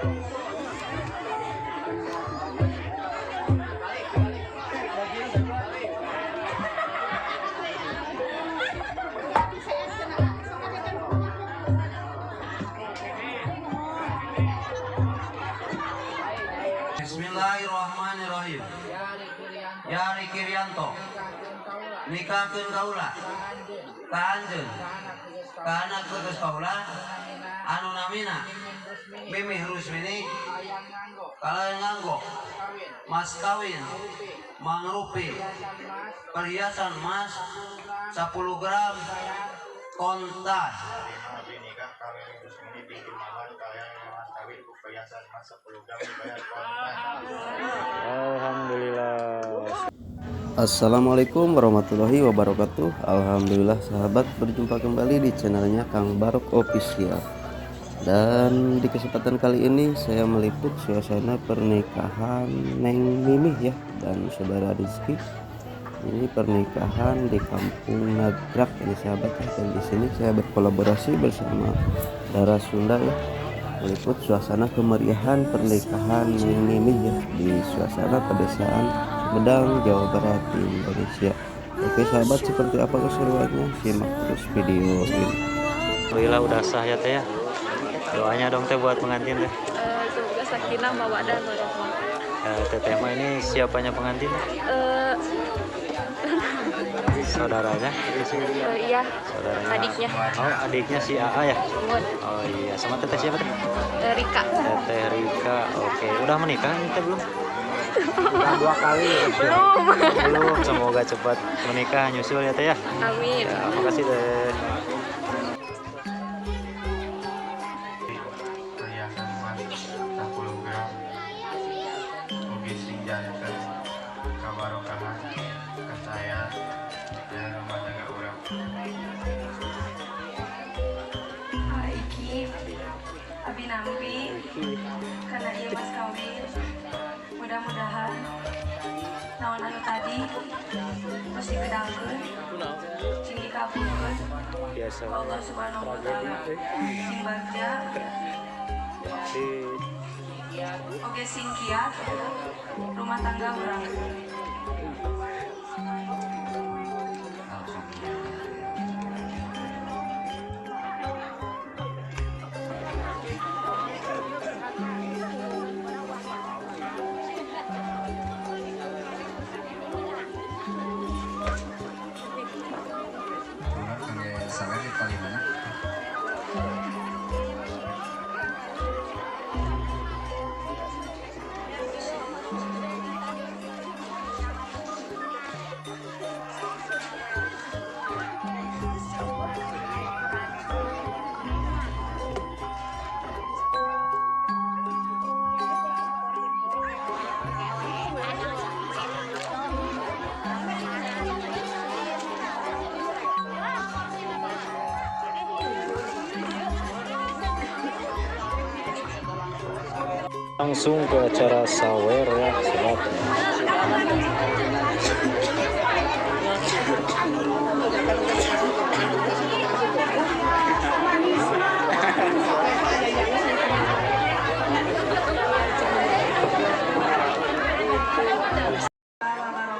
Bismillahirrahmanirrahim. Ya Riki Rianto, nikahkeun kaula ka anjeun ka anak tegas kaula anu namina Mimih Rusmini kalayan nganggo mas kawin mangrupi perhiasan emas 10 gram kontan. Nikah kawin Rusmini binti Maman kalian mas kawin perhiasan emas 10 gram dibayar kontan. Alhamdulillah. Assalamualaikum warahmatullahi wabarakatuh. Alhamdulillah sahabat, berjumpa kembali di channelnya Kang Barok Official. Dan di kesempatan kali ini saya meliput suasana pernikahan Neng Mimih ya dan saudara Rizky. Ini pernikahan di Kampung Nagrak ini sahabat ya. Dan di sini saya berkolaborasi bersama Dara Sunda ya, meliput suasana kemeriahan pernikahan Neng Mimih ya di suasana pedesaan Sumedang, Jawa Barat, Indonesia. Oke sahabat, seperti apa keseruannya? Simak terus video ini. Alhamdulillah udah sah ya teh ya. Doanya dong teh buat pengantin teh. Semoga sakinah mawaddah warahmah. Teteh mah ini siapanya pengantin? Saudaranya? Iya. Saudaranya. Adiknya. Oh, adiknya si AA ya? Mun. Oh iya, sama teteh siapa teh? Rika. Teteh Rika. Oke, udah menikah ini teh belum? Udah 2 kali. Belum. Belum, semoga cepat menikah nyusul ya teh ya. Amin. Ya, makasih teh. Perhiasan emas 10 gram ugi sing janten kabarokahan kasaya dan rumah tangga urang. Iki abi nampi karena ieu mas kawin, mudah-mudahan naon anu tadi terus digedangkeun cing dikabulkeun Biasa. ku Allah Subhanahu wa taala, sing bagja Di oge sing kiat rumah tangga urang. Urang kangge sawer di paling mana? Langsung ke acara sawer ya sobat.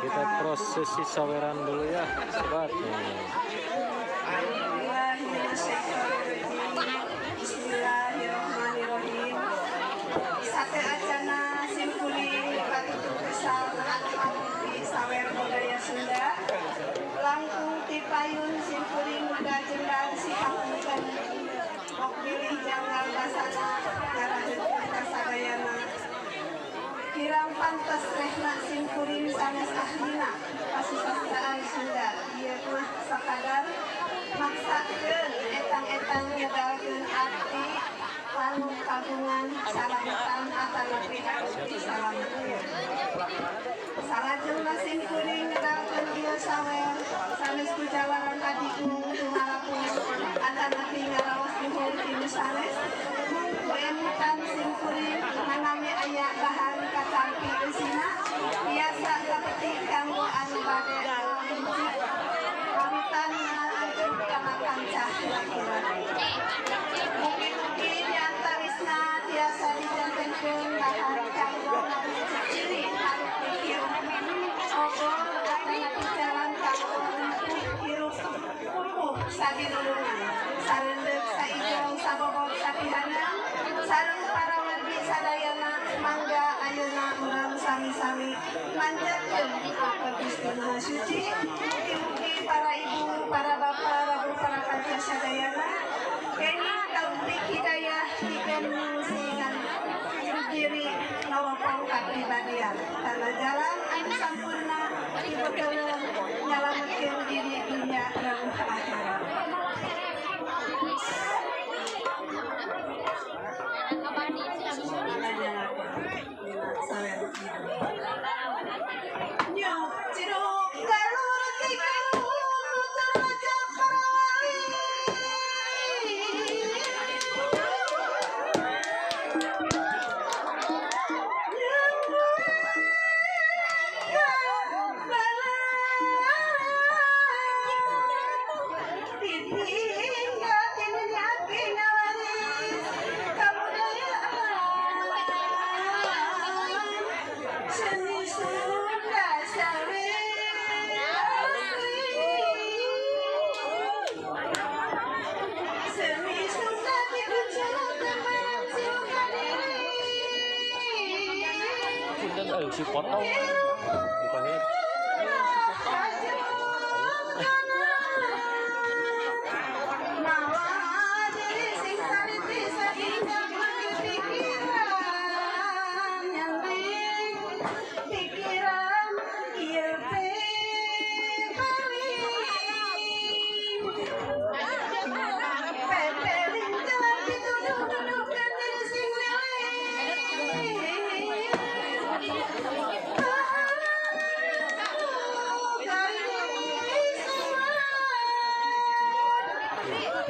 Kita prosesi saweran dulu ya sobat. Bismillahirrahmanirrahim. Sate acana simkuring patutup pisan anu sawer budaya Sunda. Langkung ti payun simkuring muda jendang si hapunten. Bok bilih janggal basana ngaraheutkeun kasadayana. Kirang pantes rehna simkuring sanes ahlina kasusastraan Sunda. Ieu mah sakadar maksakeun etang-etang ngedalkeun arti anu kagungan salametan atanapi arti salametan. Salajengna simkuring ngedalkeun ieu sawer sanes ku jawaran adigung tumalapung atanapi ngaraos nuhun ti nu sanes. Mung ku emutan simkuring manami aya bahan katampi eusina biasa kapeti kanggo anu bade hiji kawitan ngangkeun kana kancah laki-laki. Mugi-mugi diantawisna tiasa dijantenkeun Sabilulungan sarendeuk saijong sabobot sapihanang sareng para wargi sadayana mangga ayeuna urang sami-sami manjatkeun ka Gusti Maha Suci. Mugi-mugi para ibu, para bapak, rabu para kanca sadayana kenging taufik hidayah pikeun ngungsian diri ngawompong kapribadian karena jalan anu sampurna dibeukeun nyalametkeun diri dunya dan akhirat. Si potong bukannya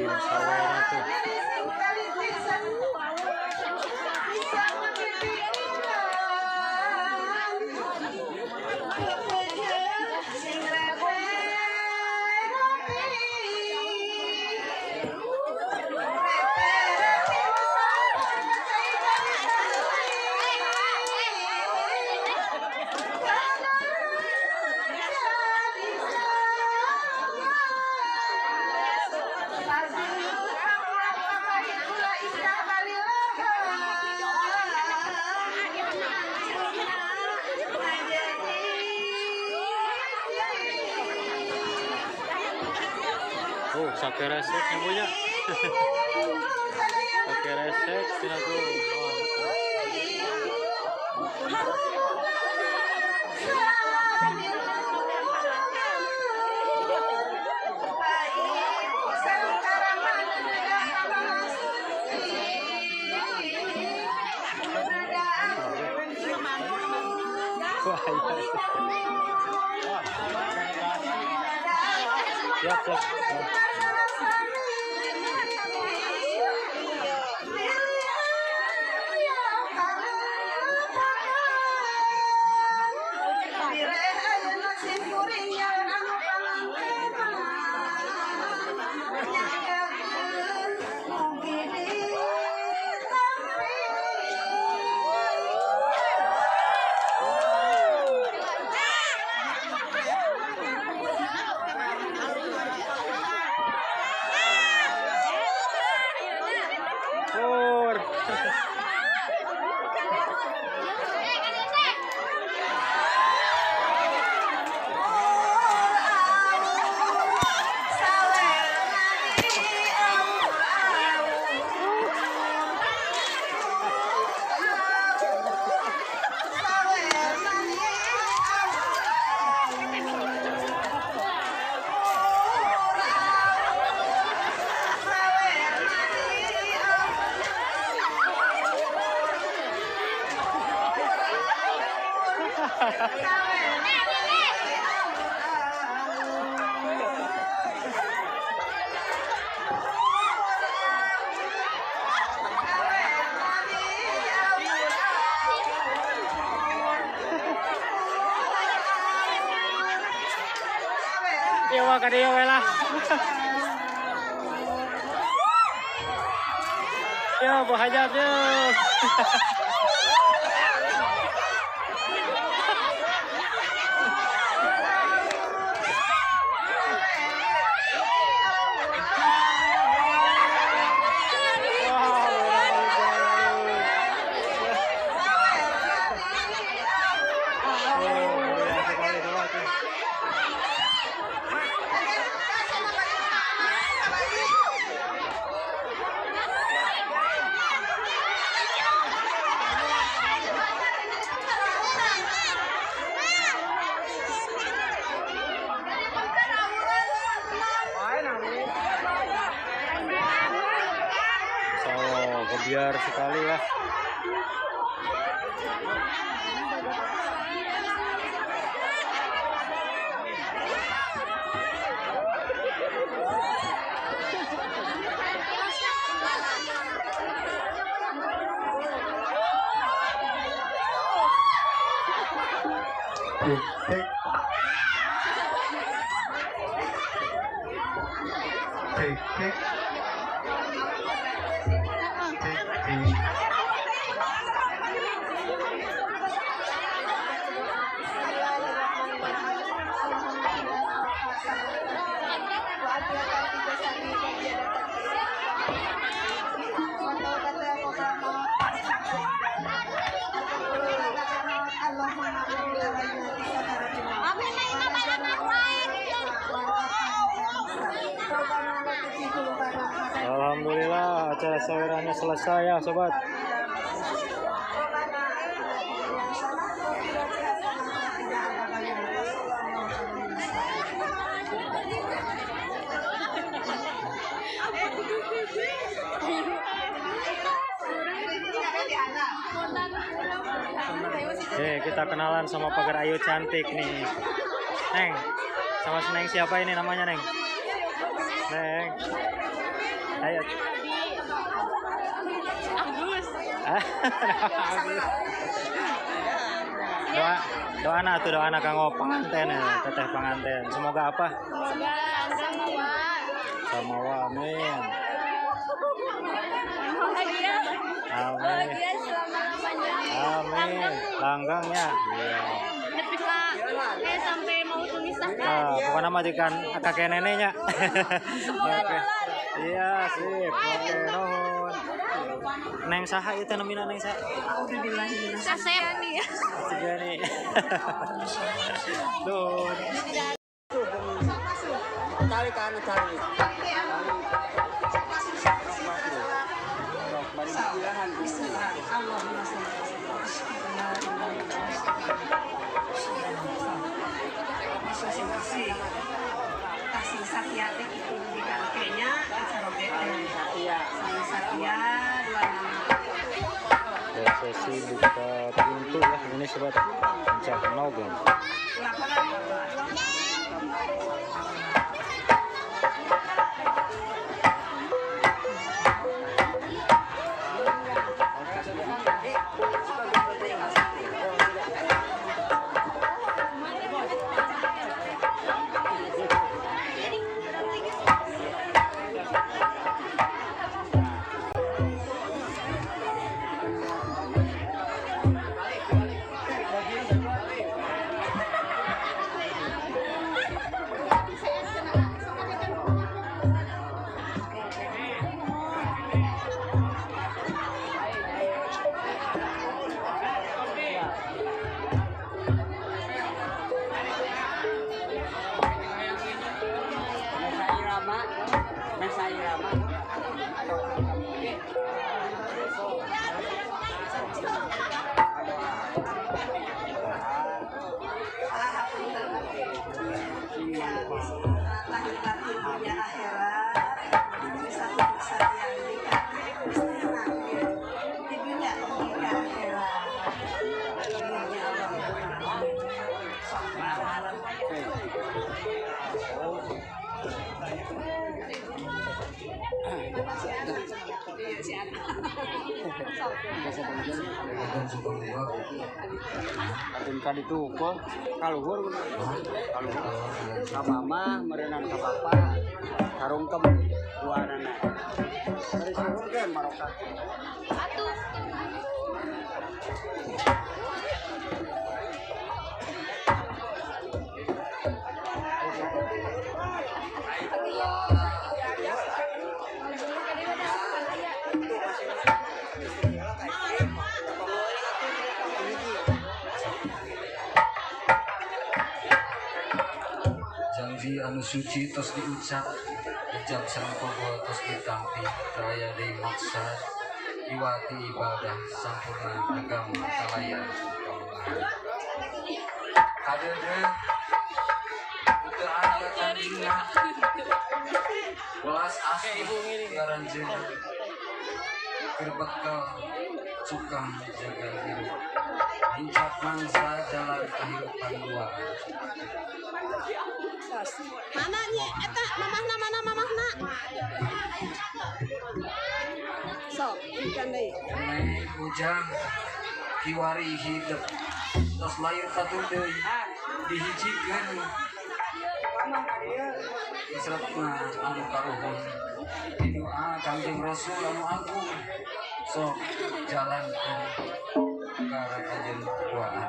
tim sawera tuh. Oh, sake resek nyambunya. Sake resek tina tuh. Siap, siap. Iya wah kadieu we lah. Yo Bu Hajat yo. Ambiar sekali ya. Alhamdulillah acara sawerannya selesai ya sobat. Oke, kita kenalan sama pagar ayu cantik nih. Neng, sama Neng siapa ini namanya, Neng? Neng. Ayo. Agus. Doa doana tuh doana kanggo panganten ya, teteh panganten. Semoga apa? Semoga samawa. Samawa, amin. Bahagia. Amin. Bahagia selama-lamanya. Amin. Langgengnya. Iya. Sampai mau tumisahkan. Ah, pokoknya mah jikan kakek neneknya. Oke. Iya, sip. Oke, nuhun. Neng saha ieu teh namina Neng saha? Kasep. Nih. Nuhun. Cari kan cari. Prosesi buka pintu ya ini sobat, pencak nogen. Katun itu kok kaluhur kaluhur ka mama meureunan ka bapa karungkem duanana dari suhur ge maroka atuh. Janji anu suci tos diucap ijab sareng kogo tos ditampi raya deui maksad iwati ibadah sampurna agama kalayan kadeudeuh teu aya tandingan welas asih ngaranjeunna Keur bekal cukang jaga hirup nincak mangsa jalan kehidupan duaan. Mana nya eta mamahna, mana mamahna? Sok, ikan deui. Neng Ujang kiwari hidup tos lahir batur deui dihijikeun Isratna anu karuhun didoa Kangjeng Rasul anu agung sok jalankeun ka anjeun duaan.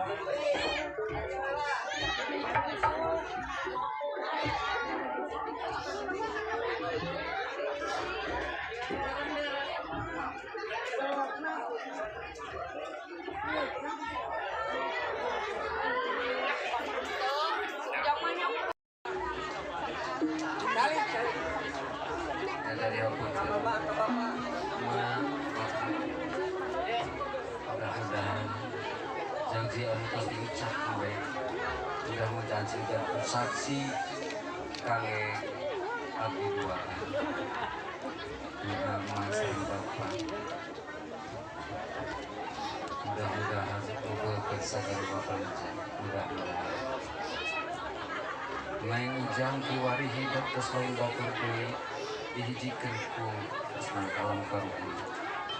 Dari mudah-mudahan janji anu tos diucap we mudah-mudahan sing saksi kangge abdi duaan doa sareng bapak mudah-mudahan kabulkeun sagala papanjang mudah-mudahan. Neng Ujang kiwari hidup tos lain batur deui dihijikeun ku tresna kalam karuhun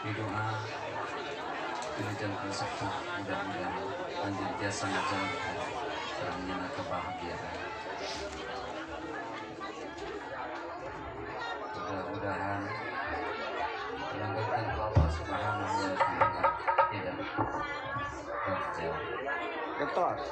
didoa dina sepuh mudah-mudahan anjeun tiasa ngajalankeun sareng nyana kebahagiaan. Mudah-mudahan dilanggarkan ku Allah Subhanahu wa Ta'ala tidak berjalan. Getos.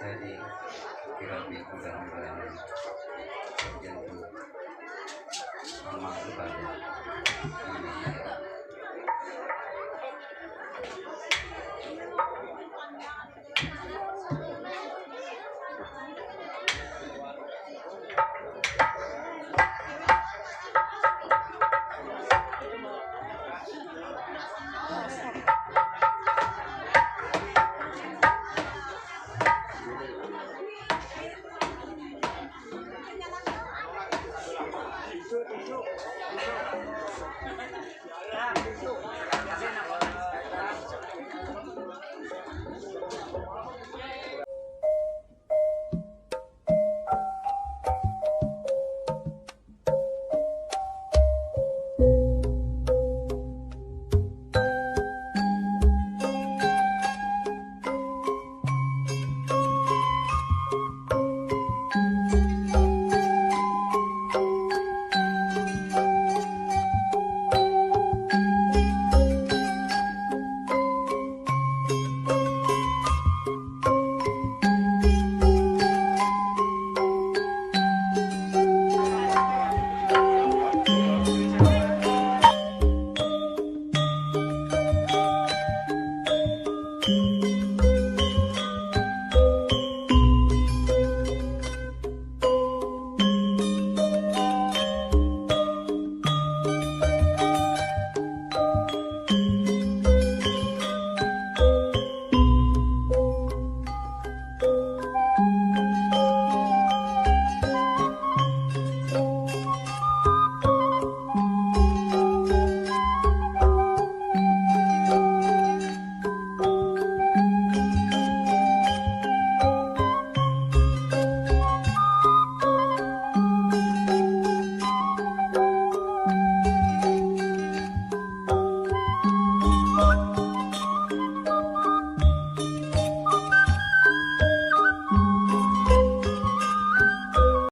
Jadi kirabi mudah-mudahan jantung amal ibadah. Amin.